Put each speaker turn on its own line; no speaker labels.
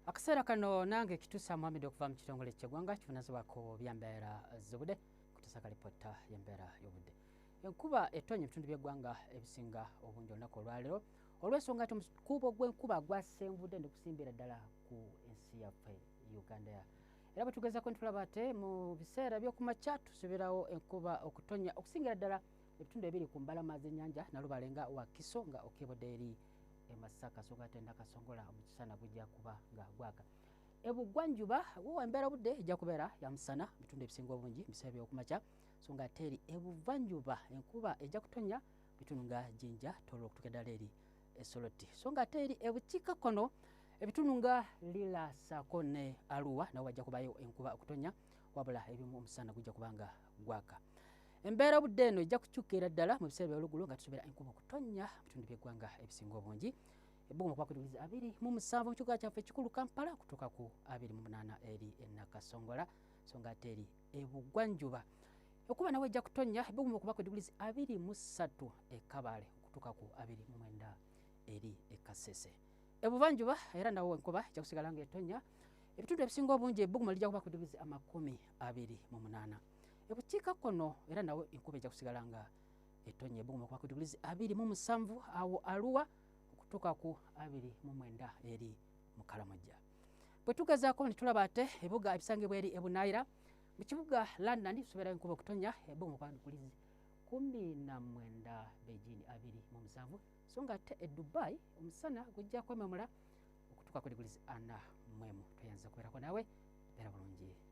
Akaseera kano nange Kitusa Muhammad okuva mu kitongole ky'eggwanga kivunaanyizibwako by'embeera z'obudde kutuusa kalipota y'embeera y'obudde. Enkuba etonnya ebitundu by'eggwanga ebisinga obungi olunaku olwaleero olw'ensonga nti omukuubo gw'enkuba gwasenvudde ne gusimbira ddala ku nsi yaffe Uganda. Era bwe tugezaako ne tulaba ate mu biseera by'okumakya tusuubirawo enkuba okutonnya okusingira ddala ebitundu ebiri ku mbalama z'ennyanja Nalubaale nga Wakiso nga okebodde eri e Masaka, so nga ate Nakasongola omusana gujja kuba nga gwaka. Ebugwanjuba wo embeera obudde ejja kubeera ya musana mu bitundu ebisinga obungi mu biseera by'okumakya, so nga ate eri ebuvanjuba enkuba ejja kutonnya mu bitundu nga Jinja, Toro okutuuka ddala eri Esoloti, so nga ate eri ebukiikakkono ebitundu nga Lira ssaako ne Arua nawo wajja kubayo enkuba okutonnya, wabula ebimu omusana gujja kuba nga gwaka. Embeera obudde eno ejja kukyukira ddala mu biseera by'oluggulo nga tusuubira enkuba okutonnya mu bitundu by'eggwanga ebisinga obungi. Ebbugumu okuba ku degrees 27 mu kibuga kyaffe ekikulu Kampala okutuuka ku 28 eri e Nakasongola, so nga ate eri ebugwanjuba enkuba nawe ejja kutonnya ebbugumu okuba ku degrees 23 e Kabale okutuuka ku 29 eri e Kasese. Ebuvanjuba era nawo enkuba ejja kusigala ng'etonnya ebitundu ebisinga obungi ebbugumu lijja kuba ku degrees 28. Ebukiikakkono era nawo enkuba ejja kusigala nga etonnya ebbugumu okuba ku degrees 27 awo Arua okutuuka ku 29 eri mu Kalamojja. Bwe tugezaako ne tulaba ate ebibuga ebisangibwa eri ebunaayira mu kibuga London tusuubirayo enkuba okutonnya ebbugumu okuba degrees 19, Beijing 27, so nga ate e Dubai omusana gujja kwememula okutuuka ku degrees 41. Tweyanza kubeerako naawe, beera bulungi.